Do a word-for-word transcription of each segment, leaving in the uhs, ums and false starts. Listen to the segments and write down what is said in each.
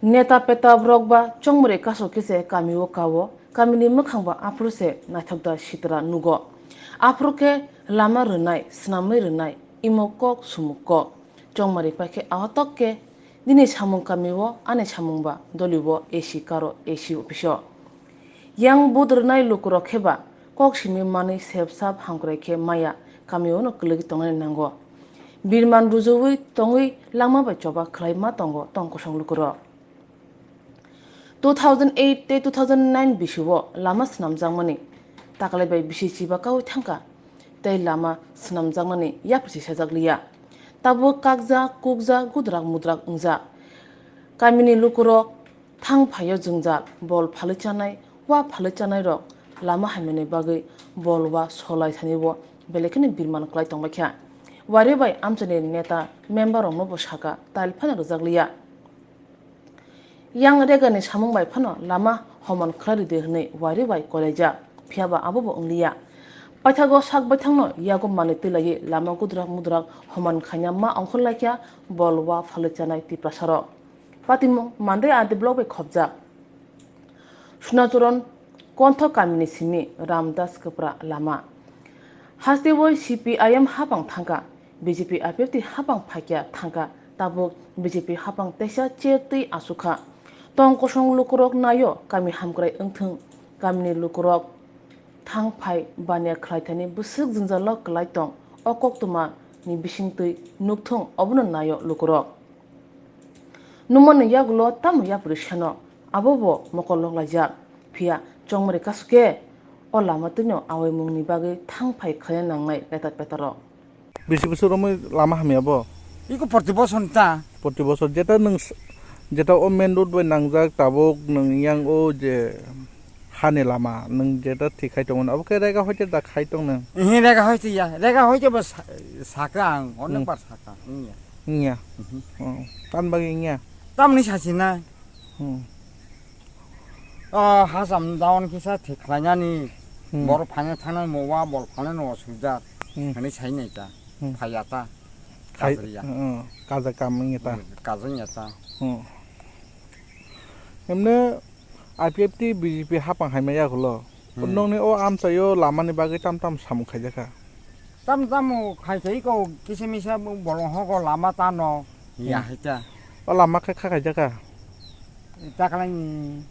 Neta peta borok ba chongmari kaso khe se kami o kao, kamini mwkhang ba aphuru se naithok da sitra nugo. Aphuru khe lama rwnai, swnamwi rwnai, imo kok sumuk kok. Chongmari paikhe ahotok khe nini samung kami o, ani samung ba doli o A C karo A C office o. Yang vote rwnai lukurok khe ba kok simi manwi sep sap hamkrai khe maya kami o no kwlwgwi tongnani nango. Birman rujuwi tongwi langma bai choba khlai ma tongo tong kosong lukurok. Two thousand eight tei two thousand nine bisio lama swnamjakmani takalai bai bisi chiba kaui thangkha tei lama swnamjakmani yapri se sajak liya. Tabuk kakjak, kukjak, gudrak mudrak wngjak. Kamini lukurok thang phaio jwngjal, bol phalwi chanai, wa phalwi chanairok lama hamyani bagwi bol wa solai thani o belai kheno birman kwlai tongbaikha. Wari bai amchaini neta member rokno bo sakha, tail phano rwjak liya. Yang Regani samung bai phano lama homan khlai rwdi hwnwi wari bai koilaijak, phiyaba abo bo wngliya. Paithago sak baithangno yago manwi twilaiwi lama gudrak mudrak homan khaina ma ongkhorlaikha bol wa phalwi chanai Tiprasarok. Patimung Mandai R D block bai khopjak. Sunachoron Kontho kamini simi Ramdas Kwpra lama. Hasteo C P I M hapang thangkha, B J P I P F T hapang phaikya thangkha, tabuk B J P hapang teisa chair twi asukha. Tong kosong lukurok naio kami hamkrai wngthwng, kamini lukurok thang phai baniya khlai thani bwswk jwngjalo kwlai tong, o koktwma ni bisingtwi nukthwng obono naio lukurok. Nungmani yagulo tamo yapri seno, abo bo mokol loklaijak. Phiya chongmari kasu khe o lama twino awaimungni bagwi thang phai khaina nangnai letar petarok. Bisi bwswk romwi lama hamya bo? Iko proti bosor ta. Proti bosor jeta nwng s-, jeta o main road bai nangjak tabuk nwng yang o je hani lama nwng jeta thik khai tongo abo khe rega hoite da khai tong nwng? Ihi rega hoite ya, rega hoite bo sa-, saka ang, onek Hmm. bar saka, wngya. Wngya? Mhm. Oh. Tamni bagwi wngya? Tamni sachi na. Hmm. O hacham daon kisa thik khlainani, Hmm. borok phaina thangnai mo wa bol phalnai no osubida, Hmm. hinwi sai nai ta, Hmm. phaiya ta, Khai-, kajriya. Hmm. Kaja kam wngya ta. Hmm, kaja wngya ta. Hmm. Emne I P F T B J P hapang hai maya gulo. Hmm. Nongni o amchaio lamani bagwi tam tam samung khaijakha. Tam tam khai khai ko kisa misa bolong hogo lama tano ya Hmm. haita. O lama khe kha khaijakha. Takalai ni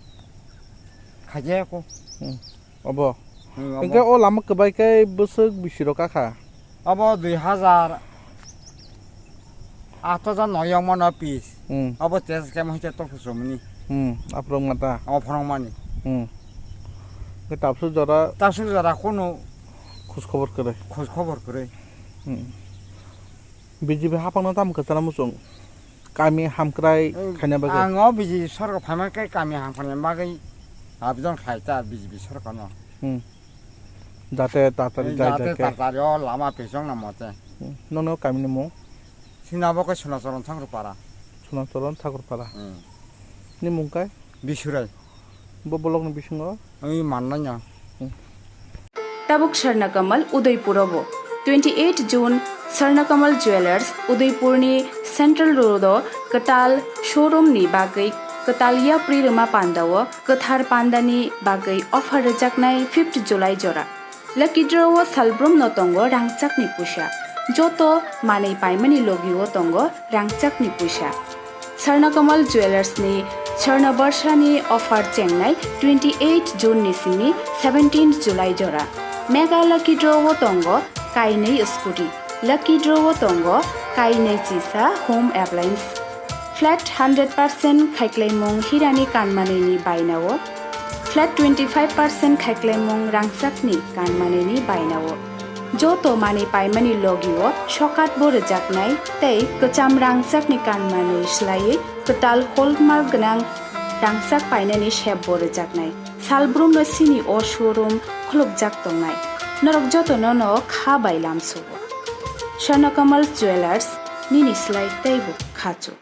khaijaya ko. Hmm. Obo. Hmm, obo. Hwnkhe o lama kwbai khe bwswk bisi rok kakha? Obo dui hazar ato jan noyong mano pis. Hmm. Obo test khe mohite tokso somni. Hmm, aphrom mata. Obo phorong mani. Hmm. Ke tapsuk jora. Tapsuk jora kono. Khus khobor kwrwi. Khus khobor kwrwi. Hmm. B J P hapangno tamo kwchana muchung? Kami hamkrai Hmm, khaina bagwi. Ang o B J P sorkar phaima khe kami hamkrai bagwi abejon khlai ta B J P sorkarno. Hmm. Jate tatari jai Jate jai khe. Tatari o lama pesong na mote. Hmm. Nono kamini mung? Sina bo khe Sunachoron Thakurpara. Sunachoron Thakurpara. Hmm. Ni mung kai? Bisurai. Bo bolokni bisingo? Ani mannanya. Hmm. Tabuk Swarnakamal Udaipuro bo twenty eight June Swarnakamal Jewellers Udaipurni Central Road o kwtal showroom ni bagwi kwtal yapri rwma pandao kwthar pandani bagwi offer rwjaknai fifth July jora. Lucky draw o salbrum no tongo rangchakni puisa. Joto manwi paimani logi o tongo rangchakni puisa. Swarnakamal Jewellers ni Swarnabarsha ni offer chengnai twenty eight June ni simi seventeen July jora. Mega Lucky Draw o tongo kainwi scooty. Lucky Draw o tongo kainwi chisa home appliance. Flat hundred percent khaiklaimung hirani kanmanwi ni bainao. Flat twenty five percent khaiklaimung rangchakni kanmanwi ni bainao. Joto manwi paimani logi o sokat bo rwjaknai tei kwcham rangchakni kanmanwi swlaiwi kwtal hallmark gwnang rangchak painani sep bo rwjaknai. Salbrum no sini o showroom khulukjak tongnai. Norok joto no no kha bai lamsugo. Swarnakamal Jewellers, nini slai teibo khachuk.